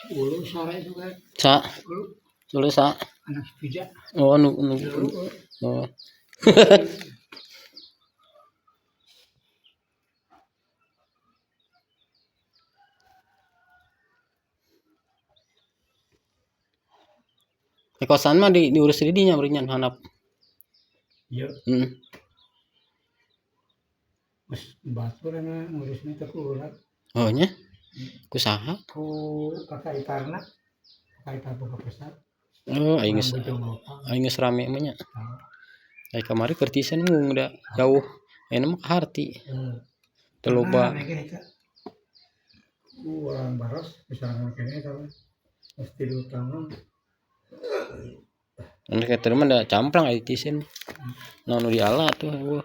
Ulu sare juga. Sa Ulu ulu sa. Anak sepeda. Oh nu nu. Ulu. Oh. Di kosan mah di diurus di dinya beureun handap. Iya. Heeh. Geus batur mah ngurusna teh ku urang. Oh nya. Ku saha? Ku kakak iparna. Kakak ipar boga pusat. Oh aing geus Bojong Lopang. Aing geus rame mah nya. Ai kamari keur mung da jauh. Ayeuna mah kaharti. Teu loba. Nah, eta. Ku urang baros misalnya kene eta mah. Geus 3 tahun. Anu kitu mah da camplang aya tiiseun. Naon nu diala tuh eueuh.